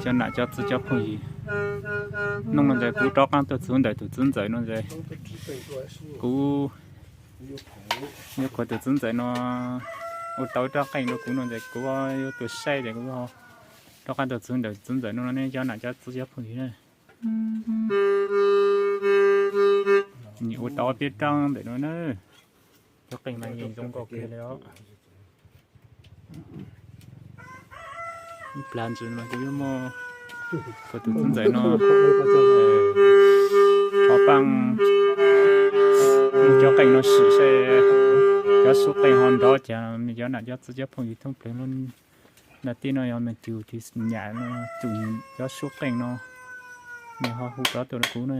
Cov nam cov txiv cov phooj ywg, hnub no ntawd kuv rov qab tuaj txug ntawm tus txiv ntxawm no ntawd, kuv yuav qhuas tus txiv ntxawm no ua tau ib rab qeej rau kuv no ntawd, kuv yuav tuaj saib ces kuv rov qab tuaj txug ntawm txiv ntxawm no ne, cov nam cov txiv cov phooj ywg na. Nws ua tau ob peb rab ntawm no na. Cov qeej mas yeej zoo nkauj kawg li os. Ib plag ntsis mas kuv yuav muab kuv tus txiv ntxawm no, o, pab cov qeej no sim saib cov suab qeej ho nrov cas, cov nam cov txiv cov phooj ywg thoob plaws lub ntiaj teb no yog me tus tis nyam no tus cov suab qeej no nws ho hu rov tuaj rau kuv na.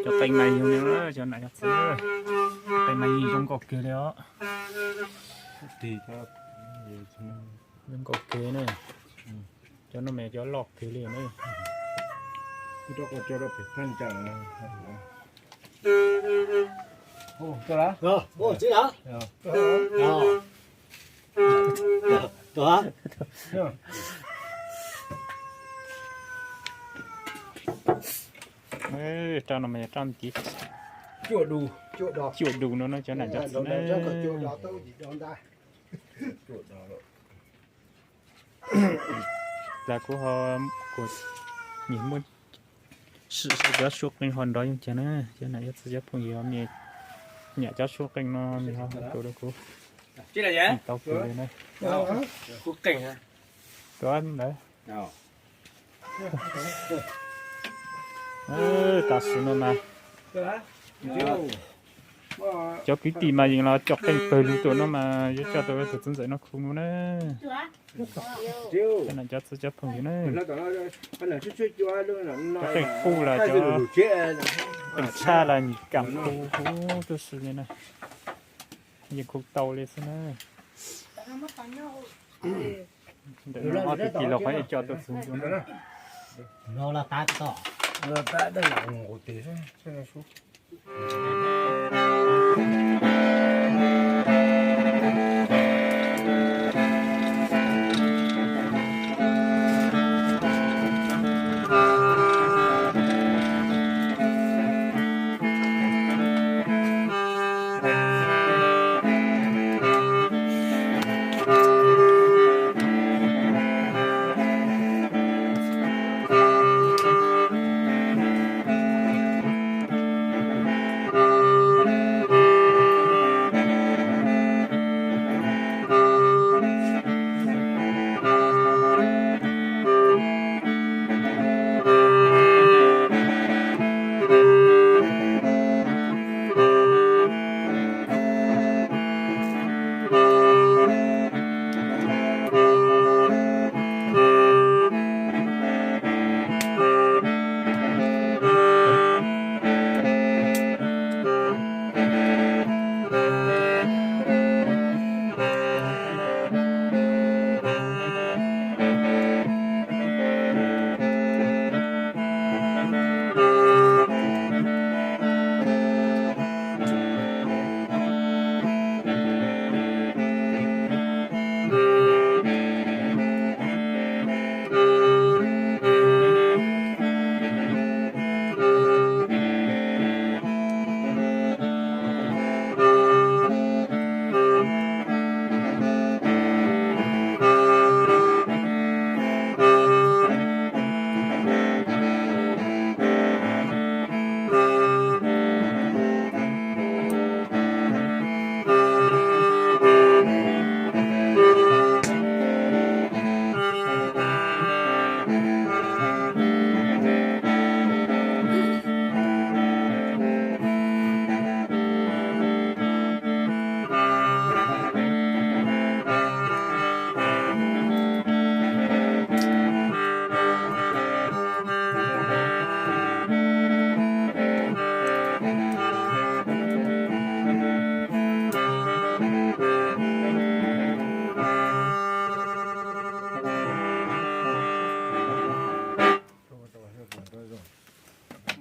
Cov qeej mas yog li, cov nam cov txiv, cov qeej mas yeej zoo nkauj kawg li os. Zoo nkauj kawg na. Cov no mas cov loj kawg li na. Rab no mas yog rab ntiv cuaj du no na, cov nam cov txiv na. Las kuv ho kuv nyiam muab sim saib cov suab qeej ho nrov zoo cas na, cov nam cov txiv cov phooj ywg, nyiam cov suab qeej no nws ho hu rau kuv tau kawg li na. Tus ntawd, tam sim no mas cov kwv tij mas yeej los coj qeej pawg lug tuaj no mas yuav coj tau tus txiv ntxawm no khu no na. Cov nam cov txiv cov phooj ywg na, cov qeej qub los cov qeej tshab los nws kam khu huv tib si li na. Yeej khu tau li xwb na. Ntawm no ob tug tij laug qhov yeej coj tuaj txug no.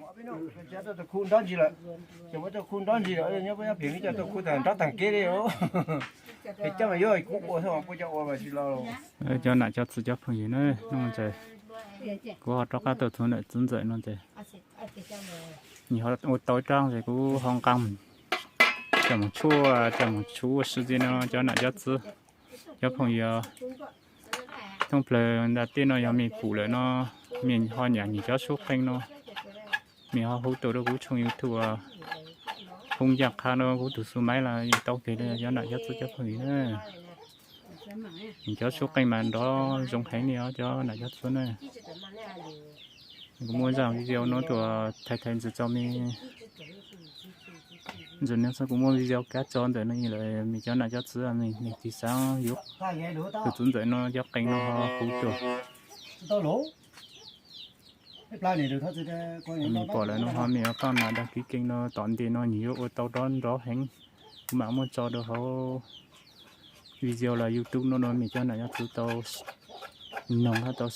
Tus khu nrov ntsis lawm, ces muab tus khu nrov ntsis lawm, nyob pem li cas tus khu tag nrov tag kev li os. Es coj mas yuav kuv ua xwb, puas coj ua mas tsis los. Cov nam cov txwv cov phooj ywg na, no ces kuv ho rov qab tau txhua nam txwv ntxawm no ces nws ho ua tau ib rab ces kuv ho nqa coj mus tshuaj, coj mus tshuaj ua si ntxiv no cov nam cov txwv cov phooj ywg. Thoob plaws nta tej no yog mej pum lawm no, mej ho nyiam nws cov suab qeej no, mej ho hu tau rau kuv tshooj YouTube Hoob Yaj Qha no, kuv tus xu maiv los tau kiag li cov nam cov txwv cov phooj ywg na. Nws cov suab qeej mas nrov zoo heev li os cov nam cov txwv na. Kuv muab zaj video no tuaj thaij thaij ntxiv tso mej. Ntxim no xwb kuv muab video kab tso ntawm no lawm, mej cov nam cov txwv mej tig xaav yuav tus txwv ntxawm no cov qeej no ho hu tuaj. Mej pom lawm no ho mej yuav pab mam dag kiv keej no, tom ntej no nws yuav ua tau nrov nrov heev. Kuv mam muab tso rau hauv video los YouTube no no mej cov nam cov txwv tau noog hab tau